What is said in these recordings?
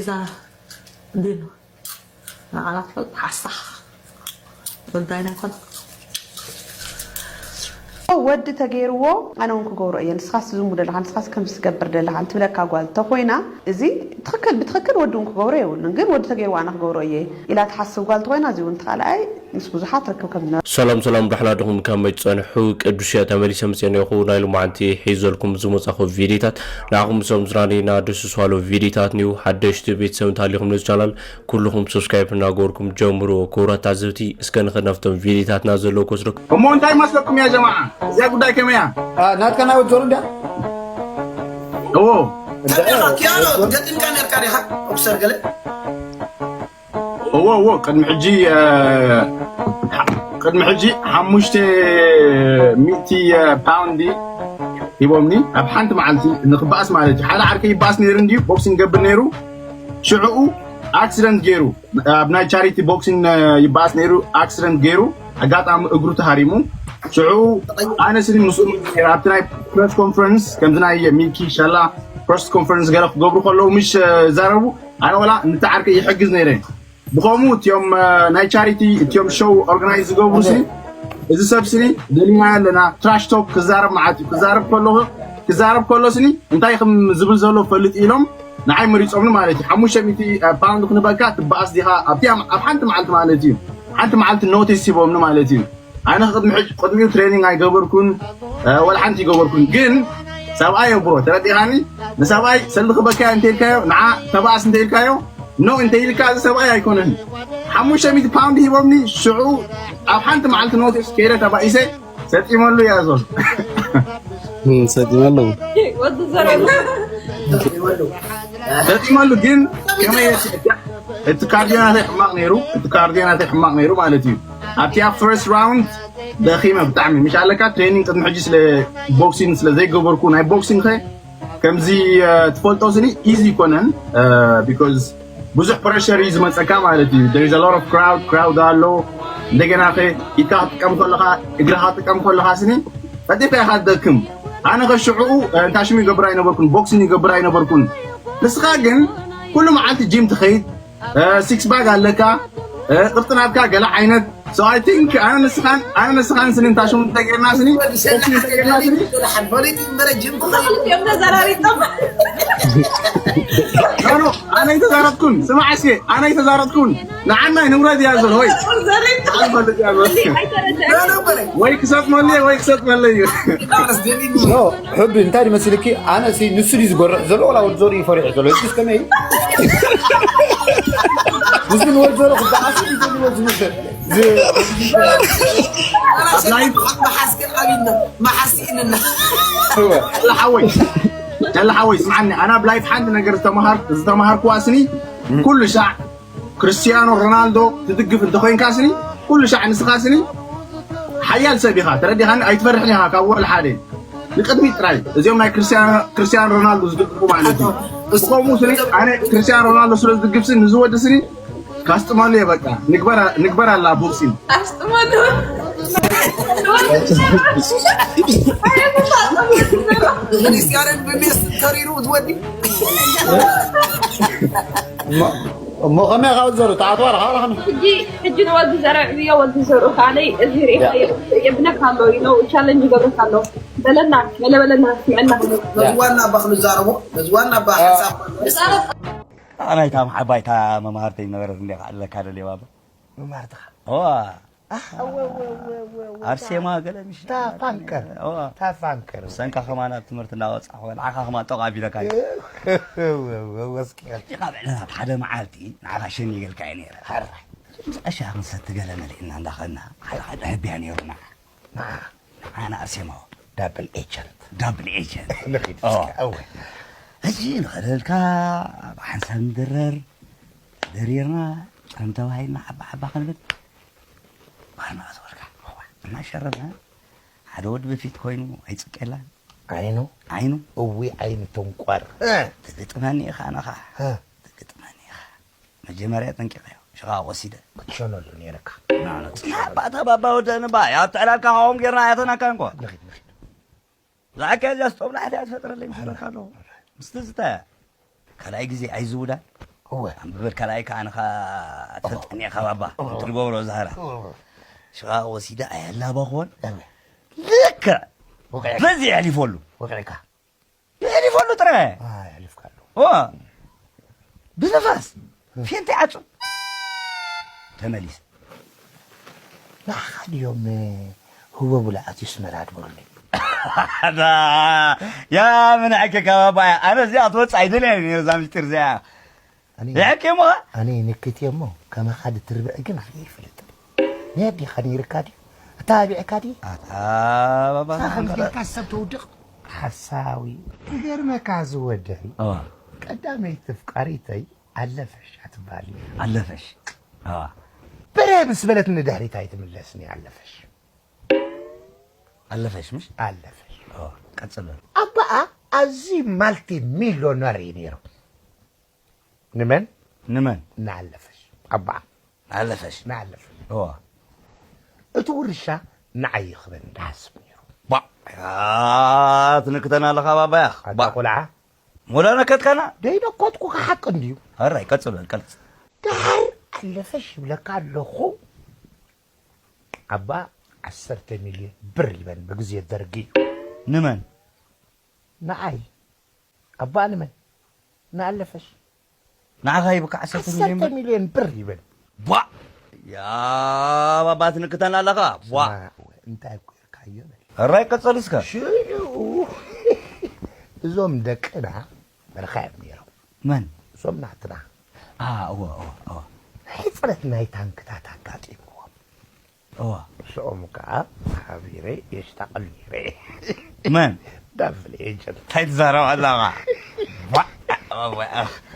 እዛ ድን ኣራት ሓሳኽ ወዳይና ይኮን። ወዲ ተገይርዎ ኣነ እውን ክገብሮ እየ። ንስኻስ ዝሙ ደለኻ ንስኻስ ከምዚ ትገብር ደለኻ እንትብለካ ጓል ተኮይና እዚ ትክክል ብትክክል ወዲ እውን ክገብሮ የብሉን። ግን ወዲ ተገይርዎ ኣነ ክገብሮ እየ ኢላ ትሓስብ ጓል ተኮይና እዚ እውን ተኻልኣይ ምስ ብዙሓት ርክብ ከም ዝነበረ። ሰላም ሰላም ዳሕና ድኹም ከመይ ትጸንሑ? ቅዱስ እየ ተመሊሰ ምጽኤ ነኹ። ናይ ሎማዓንቲ ሒዘልኩም ዝመጻኹ ቪዲታት ንዓኹም ምስ ኣዝናንዩና ደስ ዝባሉ ቪዲታት ንዩ። ሓደሽቲ ቤተሰብ እንተሃሊኹም ነዚ ቻናል ኩልኹም ሰብስክራይብ እናገበርኩም ጀምሩ። ክቡራት ታዘብቲ እስከ ንኸድ ናብቶም ቪዲታትና ዘለዉ ክወስደኩም። እሞ እንታይ መስለኩም ያ ጀማዓ? እዚኣ ጉዳይ ከመይ እያ? ናትካ ናይ ወጆሩ እንድያ እዎ ኪያኖ ገጢምካ ነርካ ዲኻ? ኦክሰር ገለ እዎ እዎ ቅድሚ ሕጂ ቅድሚ ሕጂ ሓሙሽተ ሚእቲ ፓውንድ ሂቦምኒ ኣብ ሓንቲ መዓልቲ ንክበኣስ ማለት እዩ። ሓደ ዓርከይ ይበኣስ ነይሩ እንድዩ ቦክሲንግ ገብር ነይሩ። ሽዕኡ ኣክሲደንት ገይሩ ኣብ ናይ ቻሪቲ ቦክሲንግ ይበኣስ ነይሩ። ኣክሲደንት ገይሩ ኣጋጣሚ እግሩ ተሃሪሙ። ሽዑ ኣነ ስኒ ምስኡ ኣብቲ ናይ ፕረስ ኮንፈረንስ ከምዚ ናይ ሚኪ ሸላ ፕረስ ኮንፈረንስ ገለ ክገብሩ ከለዉ ምሽ ዛረቡ ኣነ ወላ ንተዓርከ ይሕግዝ ነይረ። ብኸምኡ እቲኦም ናይ ቻሪቲ እቲኦም ሾው ኦርጋናይዝ ዝገብሩ ስኒ እዚ ሰብ ስኒ ደሊና ኣለና ትራሽ ቶክ ክዛረብ መዓት እዩ ክዛረብ ከሎ ክዛረብ ከሎ ስኒ እንታይ ከም ዝብል ዘሎ ፈልጥ ኢሎም ንዓይ መሪፆምኒ ማለት እዩ ሓሙሽተ ሚእቲ ፓውንድ ክንበካ ትበኣስ ዲኻ ኣብቲ ኣብ ሓንቲ መዓልቲ ማለት እዩ ሓንቲ መዓልቲ ኖቲስ ሂቦምኒ ማለት እዩ ኣነ ቅድሚ ሕጂ ቅድሚኡ ትሬኒንግ ኣይገበርኩን ወላ ሓንቲ ይገበርኩን ግን ሰብኣይ ብሮ ተረዲኻኒ ንሰብኣይ ሰልዲ ክበካዮ እንተ ኢልካዮ ንዓ ተባኣስ እንተ ኢልካዮ ኖ እንተ ኢልካ እዚ ሰብኣይ ኣይኮነን ሓሙሽተ ሚእቲ ፓውንድ ሂቦምኒ ሽዑ ኣብ ሓንቲ መዓልቲ ኖቲስ ከይደ ተባኢሰ ሰጢመሉ እያ ዞን ሰጢመሉ ሰጢመሉ ግን ከመይ እቲ ካርዲዮ ናተይ ሕማቕ ነይሩ እቲ ካርዲዮ ናተይ ሕማቕ ነይሩ ማለት እዩ ኣብቲ ኣብ ፈርስት ራውንድ ደኺመ ብጣዕሚ ምሽ ኣለካ ትሬኒንግ ቅድሚ ሕጂ ስለ ቦክሲንግ ስለ ዘይገበርኩ ናይ ቦክሲንግ ከ ከምዚ ትፈልጦ ስኒ ኢዚ ይኮነን ቢካዝ ብዙሕ ፕረሸር እዩ ዝመፀካ ማለት እዩ there is a lot of crowd crowd ኣሎ እንደገና ከ ኢድካ ክትጥቀም ከለካ እግርካ ክትጥቀም ከለካ ስኒ ፈጢርካ ኢካ ትደክም ኣነ ከሽዕኡ እንታይ ሽሙ ይገብር ኣይነበርኩን ቦክሲንግ ይገብር ኣይነበርኩን ንስኻ ግን ኩሉ መዓልቲ ጂም ትኸይድ ሲክስ ባግ ኣለካ ቅርፂ ናትካ ገለ ዓይነት so I think ኣነ ንስኻን ኣነ ንስኻን ስኒ እንታይ ሽሙ እንተጌርና ስኒ ፈሊጥ እምበረ ጅም ክኸይድ እዮም ተዘራሪጦም ኖ ኣነ ኣይተዛረጥኩን ስማዕ እስኪ ኣነ ኣይተዛረጥኩን ንዓናይ ንብረት እያ ዘሎ ወይ ወይ ክሰጥመሉ ወይ ክሰጥመለ እዩ ሕቢ እንታይ ድመስልኪ ኣነ ንሱ ድዩ ዝጎርሕ ዘሎ ወላ ወዲ ዘርኢ ፈሪሑ ዘሎ እስ ከመይ ንሱ ንወዲ ዘርኢ ክበዓሱ ዝወዲ ዝምስል መሓስክን ዓብና መሓስእንና ሓወይ ያለ ሓወይ ስምዓኒ ኣና ብላይፍ ሓንቲ ነገር ዝተመሃርኩዋ ስኒ ኩሉ ሻዕ ክርስቲያኖ ሮናልዶ ትድግፍ እንተኮይንካ ስኒ ኩሉ ሻዕ ንስኻ ስኒ ሓያል ሰብ ኢኻ ተረዲኻኒ ኣይትፈርሕን ኢኻ ካብ ወል ሓደ ንቅድሚት ጥራይ እዚኦም ናይ ክርስቲያኖ ሮናልዶ ዝድግፉ ማለት እዩ ብከምኡ ስኒ ኣነ ክርስቲያኖ ሮናልዶ ስለ ዝድግፍ ስኒ ንዝወዲ ስኒ ካስጥመሉ እየ በቃ ንግበር ኣላ ቦክሲን ኣስጥመሉ ክርስቲያንን ብሜስ ተሪሩ ዝወዲ እሞ ከመይ ካብ ዘሩ ተዓትዋ ርካ ርክን ሕጂ ሕጂ ንወዲ ዘርዕ ዕብዮ ወዲ ዘርኡ ከዓለይ እዚ ርኢኻዮ የብለካ ኣሎ ኢሎ ቻለንጅ ይገብረካ ኣሎ በለና በለ በለና ስምዐና ነዚ ዋና ኣባ ክንዛረቦ ነዚ ዋና ኣባ ሓሳብ ኣናይታ ዓባይታ መማህርተይ ነበረት እንደ ኣለካ ደልየ ባባ መማርትኻ ዋ ኣርሴማ ገለ ምሽ ታፋንከር ታፋንከር ሰንካ ከማን ኣብ ትምህርቲ እናወፃ ንዓኻ ከማን ጠቕ ኣቢለካ ወስኪ ካብ ዕለት ኣብ ሓደ መዓልቲ ንዓኻ ሸኒ ይገልካ እየ ነረ ቀሻ ክንሰቲ ገለ መሊእና እንዳኸና ሓደ ሓደ ህብያ ነይሩና ንዓና ኣርሴማዎ ዳብል ኤጀንት ዳብል ኤጀንት ንኺድ እስኪ ኣወል ሕጂ ንኸደልካ ብሓንሳብ ንድረር ደሪርና ከም ተባሂልና ሓባ ሓባ ክንብል ባህርና ዝበልካ እናሸረብና ሓደ ወዲ በፊት ኮይኑ ኣይፅቀላን ዓይኑ ዓይኑ እዊ ዓይኒ ተንቋር ትግጥመኒ ኢኻ ኣነኻ ትግጥመኒ ኢኻ መጀመርያ ጠንቂቐዮ ሽኻ ወሲደ ክትሸነሉ ነይረካ ሓባ ተባባ ወደንባ ያብ ትዕላልካ ካብኦም ጌርና ኣያተናካ እንኳ ዝዓከ እዚኣ ስጦብላ ሕትያ ትፈጥረለይ ምስለካ ኣለኹ ምስቲ ዝተ ካልኣይ ግዜ ኣይዝውዳን እወ። ኣንብበልካ ላይካ ኣነኻ ትፈልጠኒ ኢኻ ባባ እወ። ትልገብሮ ዛህራ እወ። ሽቓ ወሲዳ ኣያላባኾን እወ። ልክዕ ወቂዕካ። በዚ የሕሊፈሉ ወቂዕካ። የሕሊፈሉ ጥረ ኣይ፣ ኣሊፍካሉ። ዋ ብንፋስ ፌንተ ዓጹ ተመሊስ ንዓኻ ድዮም ህቦ ብላዕ ኣትዩ ስመራ ድበሉኒ። ያ ምንዕከ ካባባያ ኣነ እዚኣ ክትወፅእ ኣይደልያን ነይረ እዛ ምስጢር እዚኣ ኣነ ይሕክ እሞ ኣነ ንክት እሞ ከማኻ ድትርብዕ ግን ኣነ ይፈልጥ። ነዲኻ ነይርካ ድዩ? ኣታ ኣቢዕካ ድዩ? ኣታ ባባ ከምዚ ጌርካ ሰብ ተውድቕ ሓሳዊ። ክገርመካ ዝወደይ እዋ ቀዳመይቲ ፍቃሪተይ ኣለፈሽ ኣትባል እዩ። ኣለፈሽ እዋ በረ ምስ በለት ንድሕሪት ኣይትምለስኒ ኣለፈሽ ኣለፈሽ ምሽ ኣለፈሽ እዋ ቀጽሎ ኣባኣ ኣዚ ማልቲ ሚሎነር እዩ ነይሩ። ንመን ንመን ንኣለፈሽ ኣባኣ ኣለፈሽ ንኣለፈሽ እዋ እቲ ውርሻ ንዓይ ይኽበን እንዳሓስብ ነይሩ። ባ ትንክተና ኣለኻ ባባያ ኣታ ባ ቆልዓ ሞላ ነከትካና ደይነኮትኩ ክሓቅ እንድዩ። ኣራይ ቀጽሎ ቀልጽ ድሓር ኣለፈሽ ይብለካ ኣለኹ። ኣባ ዓሰርተ ሚልዮን ብር ይበን ብግዜ ደርጊ እዩ። ንመን ንዓይ ኣባ ንመን ንኣለፈሽ ንዓኻ ይብካ ዓሰርተ ሚልዮን ዓሰርተ ብር ሚልዮን ብር ይበን። ቧ ያ ባባ ትንክተና ኣለኻ ቧ ስማ፣ እንታይ እኮ ኢልካዮ በል። ኣራይ ቀጸል እስከ ሽዑ እዞም ደቅና በረኻ እዮም ነይሮም። መን እዞም ናትና ኣ እወ እወ እወ ሕፅረት ናይ ታንክታት ኣጋጢምዎም። እወ ምስኦም ከዓ ሓቢረ የሽታቕል ነይረ። መን ዳብል ኤጀንት እንታይ ትዛረብ ኣለኻ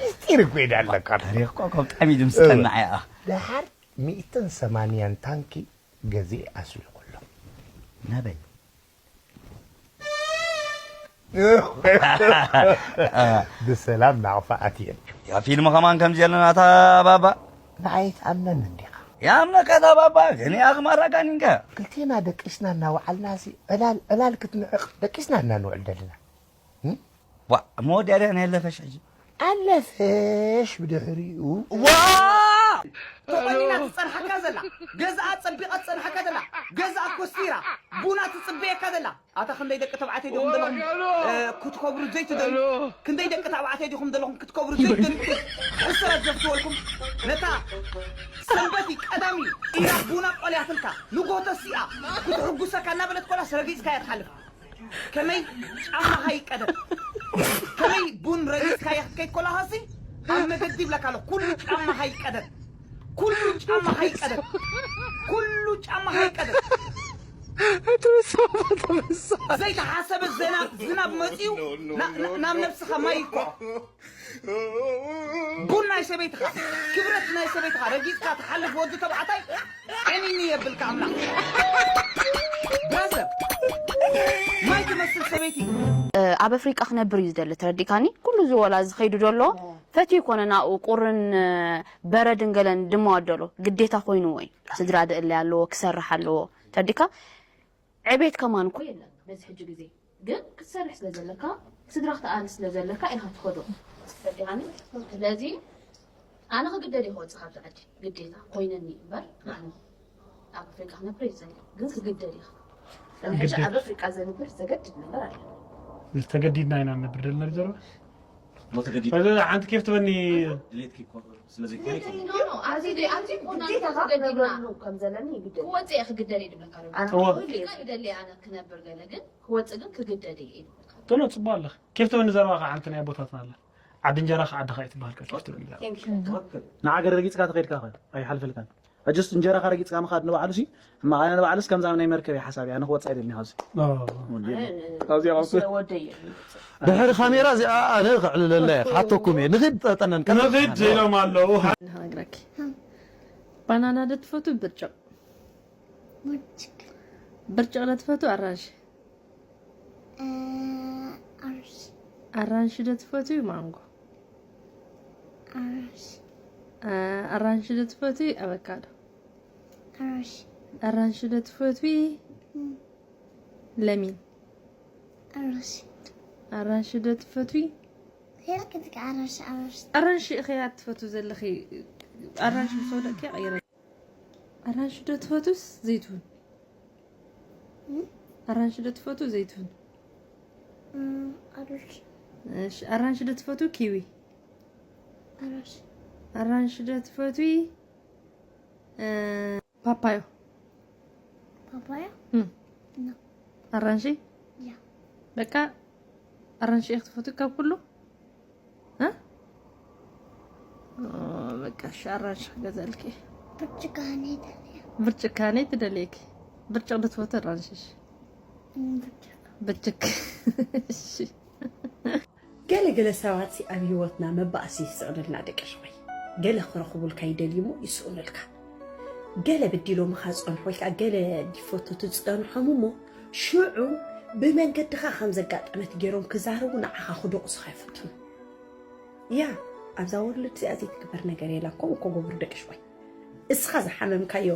ምስጢር እኮ ይዳለካ። ታሪኽ እኮ ከም ጠሚድ ምስጠና እያ ደሓር ሚእትን ሰማንያን ታንኪ ገዚእ ኣስሊቑሎም ናበይ ብሰላም ናቕፋ ኣትየን። ያ ፊልም ከማን ከምዚ ኣለና እታ ባባ ንዓይ ትኣምነኒ እንዲኻ። ያምነካ እታ ባባ ግን ያኽማራ ጋኒንካ ክልቴና ደቂስና እናወዓልና ሲ ዕላል ዕላል ክትንዕቕ ደቂስና እናንውዕል ዘለና። ዋ እሞ ወዲያ ድያ ናይ ኣለፈሽ ሕጂ ኣለፈሽ ብድሕሪኡ ዋ ተቆኒና ትፀንሓካ ዘላ ገዛኣ ፀቢቐ ትፀንሓካ ዘላ ገዛኣ ኮስቲራ ቡና ትፅበየካ ዘላ ኣታ ክንደይ ደቂ ተባዕተይ ዲኹም ዘለኹም ክትከብሩ ዘይትደልዩ ክንደይ ደቂ ተባዕተይ ዲኹም ዘለኹም ክትከብሩ ዘይትደልዩ ሕሰረት ዘፍትወልኩም ነታ ሰንበቲ ቀዳሚ ኢላ ቡና ቆልያትልካ ንጎተሲኣ ክትሕጉሰካ እናበለት ኮላ ስረጊፅካ እያ ትሓልፍ ከመይ ጫማኻ ይቀደድ ከመይ ቡን ረጊፅካ ክትከይድ ኮላኻሲ ኣብ መገዲ ይብለካ ኣሎ ኩሉ ጫማኻ ይቀደድ ኩሉ ጫማኻ ይቀደድ ኩሉ ጫማኻ ይቀደድ ዘይተሓሰበ ዝናብ መፅኡ ናብ ነብስኻ ማይ ይኮ ቡን ናይ ሰበይትኻ ክብረት ናይ ሰበይትኻ ረጊፅካ ትሓልፍ ወዲ ተባዕታይ ዕንኒ የብልካ ኣምላኽ ብራዘር ማይ ትመስል ሰበይቲ ኣብ ኣፍሪቃ ክነብር እዩ ዝደሊ ተረዲእካኒ ኩሉ ዝወላ ዝኸይዱ ዘሎ ፈትዩ ይኮነ ናብኡ ቁርን በረድን ገለን ድማ ወደሎ ግዴታ ኮይኑዎ እዩ ስድራ ድእለ ኣለዎ ክሰርሕ ኣለዎ ተረዲእካ ዕቤት ከማን እኮ የለን በዚ ሕጂ ግዜ ግን ክትሰርሕ ስለ ዘለካ ስድራ ክትኣል ስለ ዘለካ ኢኻ ትኸዶ ተረዲኻኒ ስለዚ ኣነ ክግደድ እየ ክወፅእ ካብዚ ዓዲ ግዴታ ኮይነኒ እምበር ኣነ ኣብ ኣፍሪቃ ክነብር እየ ዝደሊ ግን ክግደድ እየ ሕጂ ኣብ ኣፍሪቃ ዘንብር ዘገድድ ነገር ኣለ ተገዲድና ኢና ንነብር ደልና ዘረባ ሓንቲ ኬፍ ትበኒ ክወፅእ እየ ክግደድ እየ ድብለካ ክወፅእ እየ ክግደድ እየ ቶሎ ፅቡቅ ኣለኽ ኬፍ ትበኒ ዘረባ ከዓ ሓንቲ ናይ ኣቦታትና ኣላ ዓዲ እንጀራ ከዓ ዓድኻ እዩ ትበሃል ኬፍ ትበኒ ንዓገር ረጊፅካ ተኸይድካ ኸ ኣይሓልፈልካን ሕጅስ እንጀራኻ ረጊፅካ ምኻድ ንባዕሉ ሲ ሕማቕ ኣነ ንባዕሉስ ከምዛ ናይ መርከብ እየ ሓሳብ እየ ኣነ ክወፅእ ኣይደልን ካብዚ ካብዚኣ ወደየ ድሕሪ ካሜራ እዚኣ ኣነ ከዕልለላ እየ ክሓተኩም እየ ንኽድ ጠጠነን ንኽድ ኢሎም ኣለዉ ንክነግረኪ ባናና ዶ ትፈትው ብርጭቕ ብርጭቕ ዶ ትፈትው ኣራንሺ ኣራንሺ ዶ ትፈትው ማንጎ ኣራንሺ ዶ ትፈትው ኣቨካዶ ኣራንሺ ዶ ትፈትው ለሚን ኣራንሺ ዶ ትፈትው ቴለክ ዝቃ ኣራሽ ኣራሽ ኣራንሺ ኢኺ እያ ትፈቱ ዘለኺ። ኣራንሺ ምስ ወደቅኪ ቀይረ። ኣራንሺ ዶ ትፈቱስ ዘይትሁን? ኣራንሺ ዶ ትፈቱ ዘይትሁን? ኣራሽ እሺ፣ ኣራንሺ ዶ ትፈቱ ኪዊ? ኣራሽ ኣራንሺ ዶ ትፈትዊ? እ፣ ፓፓዮ። ፓፓያ እም፣ ኖ ኣራንሺ ያ በቃ ኣራንሺ ኢኺ ትፈትዊ ካብ ኩሉ? እ? ኦ፣ በቃ እሺ፣ ኣራንሺ ክገዛልኪ። ብርጭቃ ነይተለያ ብርጭካ ነይ ትደልየኪ። ብርጭቅ ዶ ትፈትዊ ኣራንሺ? ብርጭቃ ብርጭክ። እሺ። ገለ ገለ ሰባት ሲ ኣብ ህይወትና መባእሲ ይስእነልና ደቂ ሸወይ። ገለ ክረኽቡልካ ይደልዩ እሞ ይስእኑልካ። ገለ በዲሎምኻ ዝጸንሑ ወይ ከዓ ገለ ዲፈተቱ ዝጸንሖም እሞ ሽዑ ብመንገድኻ ከም ዘጋጠመት ገይሮም ክዛረቡ ንዓኻ ክደቑሱኻ ይፍትኑ። ያ ኣብዛ ወርልድ እዚኣ ዘይትግበር ነገር የላ። ከምኡ ከገብሩ ደቂ ሸወይ። እስኻ ዝሓመምካዮ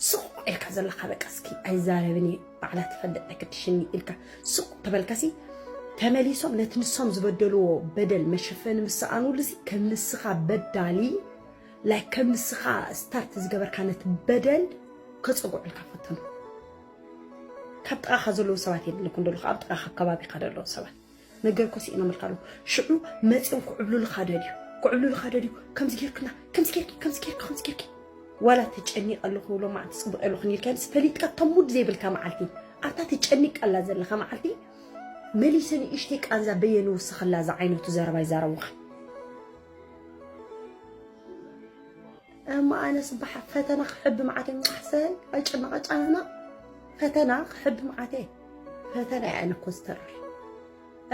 ስቕ ኢልካ ዘለኻ በቃ እስኪ ኣይዛረብን እየ ባዕላ ትፈልጥ ኣይክድሽኒ ኢልካ ስቕ ተበልካሲ ተመሊሶም ነቲ ንሶም ዝበደልዎ በደል መሸፈኒ ምስ ሰኣኑሉ ሲ ከም ንስኻ በዳሊ ላይክ ከም ንስኻ ስታርት ዝገበርካ ነቲ በደል ከፀጉዑልካ ፈተኑ። ካብ ጥቓኻ ዘለዉ ሰባት የድልኩ እንደለኹ ኣብ ጥቓኻ ኣብ ከባቢኻ ዘለዉ ሰባት ነገር ኮ ስኢኖምልካ ኣለዉ። ሽዑ መፅኦም ክዕብሉልካ ደልዩ ክዕብሉልካ ደልዩ ከምዚ ጌርክና ከምዚ ጌርኪ ከምዚ ጌርኪ ከምዚ ጌርኪ ዋላ ተጨኒቀ ኣለኹ ሎማዓንቲ ፅቡቅ የለኹን ኢልካ ምስ ፈሊጥካ ተሙድ ዘይብልካ መዓልቲ ኣብታ ተጨኒቀላ ዘለካ መዓልቲ መሊሰ ንእሽተይ ቃንዛ በየ ንውስኸላ ዝዓይነቱ ዘረባ ይዛረቡኻ። እሞ ኣነስ በሓ ፈተና ክሕቢ መዓተይ ምማሕሰን ኣይጨነቐ ጫነና ፈተና ክሕቢ መዓተይ ፈተና እያ ኣነ እኮ ዝተርፍ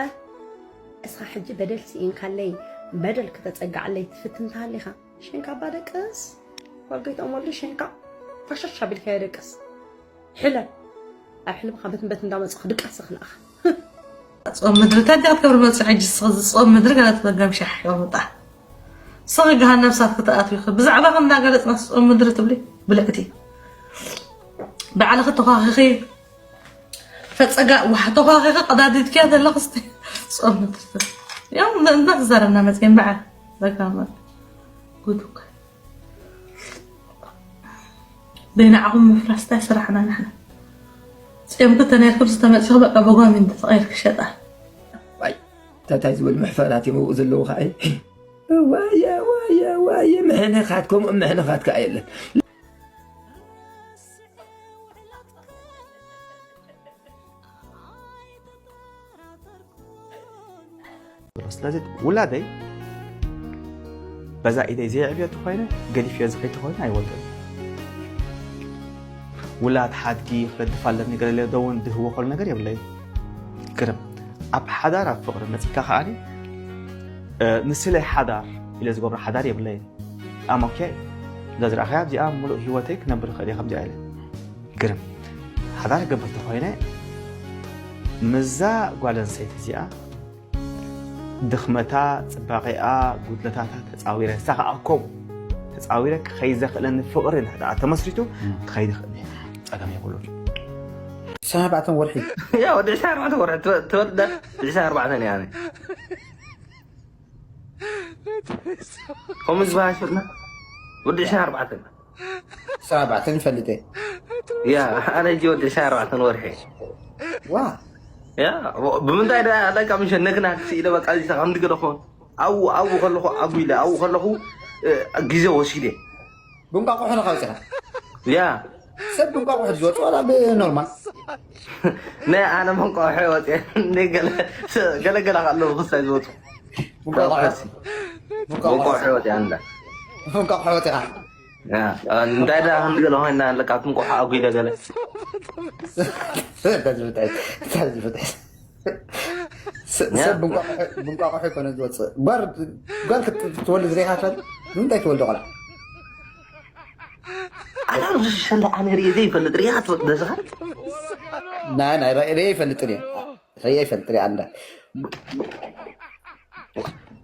እ እስኻ ሕጂ በደል ስኢንካለይ በደል ክተፀግዓለይ ትፍትን ተሃሊኻ ሽንካ እባ ደቅስ ጓል ጎይትኦም ወልዱ ሽንካ ፋሻሽ ኣቢልካዮ ደቅስ ሕለም ኣብ ሕልምኻ በትን በት እንዳመፅእ ክድቃስ ክልኣኻ ጾም ምድሪ ታዲያ ክትገብሪ መጽ ሕጂ ስኽ ዝጾም ምድሪ ገለ ትበገም ሻሕ ይወምጣ ስኽ ገሃነብ ሳት ክትኣትዊ ኽ ብዛዕባ ከም እናገለጽና ጾም ምድሪ ትብሊ ብልዕቲ ባዕልኺ ተዃኺኺ ፈጸጋ ዋሕ ተዃኺኺ ቀዳዲድኪያ ዘለኽስ ጾም ምድሪ ያው እንዳ ተዛረብና መጽየን በዓል ዘጋመ ጉዱክ በይንዓኹም ምፍራስ ታይ ስራሕና ንሕና? ፂምኪ ተነርክብ ዝተመፅኹ በቃ በጓሚ እንተተቐይርኪ ሸጣ። ዋይ ታታይ ዝብል ምሕፈራት እዮም ኣብኡ ዘለዉ ከዓ ዋየ ዋየ ዋየ ምሕንኻት ከምኡ ምሕንኻት ከዓ የለን። ስለዚ ውላደይ በዛ ኢደይ ዘየዕብዮ ተኾይነ ገዲፍዮ ዝኸይ ተኾይነ ኣይወልዶን። ውላድ ሓድጊ ክገድፍ ኣለኒ ገለ ዶ እውን ድህወኸሉ ነገር የብለይ። ግርም ኣብ ሓዳር ኣብ ፍቕሪ መፂካ ከዓኒ ንስለይ ሓዳር ኢለ ዝገብሮ ሓዳር የብለይን። ኣም ኦኬ እዛ ዝረኣኸያ እዚኣ ሙሉእ ህይወተይ ክነብር ይኽእል እየ ከምዚኣ ኢለ ግርም ሓዳር ክገብር ተኾይነ ምዛ ጓል ኣንስተይቲ እዚኣ ድኽመታ ፅባቐኣ ጉድለታታ ተፃዊረ ንሳ ከዓ ከምኡ ተፃዊረ ክኸይድ ዘኽእለኒ ፍቕሪ እንድሕር ተመስሪቱ ክኸይድ ይኽእል እየ ፀገም የብሉን። ሰብዓ ኣርባዕተን ወርሒ ያ ወዲ ዕስራን ኣርባዕተን ወርሒ ትወልዳ ዕስራን ኣርባዕተን እያ ኣነ ከምኡ ዝበሃል ሽርና ወዲ ዕስራን ኣርባዕተን ሰብዓ ኣርባዕተን ይፈልጥ እየ ያ ኣነ ሕጂ ወዲ ዕስራን ኣርባዕተን ወርሒ ዋ ያ ብምንታይ ዳ ኣለካ ምሸ ነክናክ ስኢለ በቃ እዚ ከምዚ ገለ ኾን ኣብኡ ኣብኡ ከለኹ ኣጉ ኢለ ኣብኡ ከለኹ ግዜ ወሲደ ብእንቋቑሖ ንካ ውፅኻ ያ ሰብ ብእንቋቑሖ ዝወፅእ ዋላ ብኖርማል ናይ ኣነ መንቋቑሖ ወፅየ ገለገላ ከለዉ ክሳይ ዝወፁ ብእንቋቑሖ መንቋቑሖ ወፅያ እንዳ ብእንቋቑሖ ወፂኻ እንታይ ዳ ከምዚ ገለ ኮይና ኣለካ ትንቋሖ ኣጉ ኢለ ገለ ተዝብታይ ተዝብታይ ሰብ ብንቋቑሖ ይኮነ ዝወፅእ ጓል ክትወልድ ዝሪኢኻ ትፈልጥ ንምንታይ ትወልዶ ቆልዓ ኣታ ሸለ ኣነ ርየ ዘይፈልጥ ርያ ትወልድ ነስኻ ናይ ናይ ርየ ይፈልጥ ርየ ርየ ይፈልጥ ርየ ኣንዳ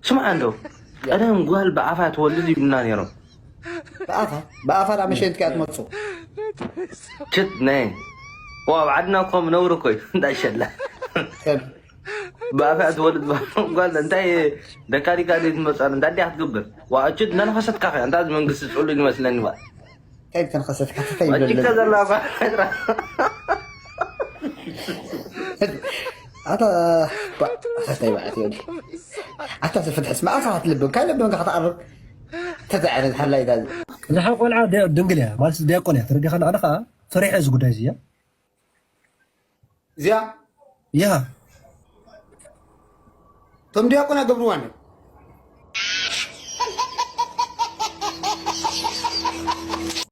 ስማዕ እንዶ ቀደም ጓል ብኣፋ ትወልድ ይብሉና ነይሮም ብኣፋ ብኣፋ ዳ መሸንቲ ከኣ ትመፁ ሽት ናይ ኣብ ዓድና እኮ ነውሪ እኮ እዩ እንዳሸላ ብኣፍያ ትወልድ ጓል እንታይ ደካሊካ ድዩ ትመፅኣ? እንታይ ድያ ክትገብር? ዋ፣ እችድ ነንኸሰትካ ኸ? እንታይ እዚ መንግስቲ ፅሉይ ይመስለኒ ባ። እንታይ ተንኸሰትካ? እንታይ ዋጭካ ይበለል? ዘላ ባ። ኣታ ባ-፣ ኣታ እንታይ ማለት እዩ? ኣታ ስፍትሕስ መዓስ ክትልብም? ካብ ልብም ከተቕርብ ተዛዕረ ሓላይ ዳዚ። እዛ ቆልዓ ዲ-፣ ድንግል እያ ማለት ዲያቆን እያ። ተረዲኻ ኣለኻ? ፈሪሐ እዚ ጉዳይ እዚ እያ። እዚኣ ያ እቶም ዲያቆን ኣገብርዋን እዮም።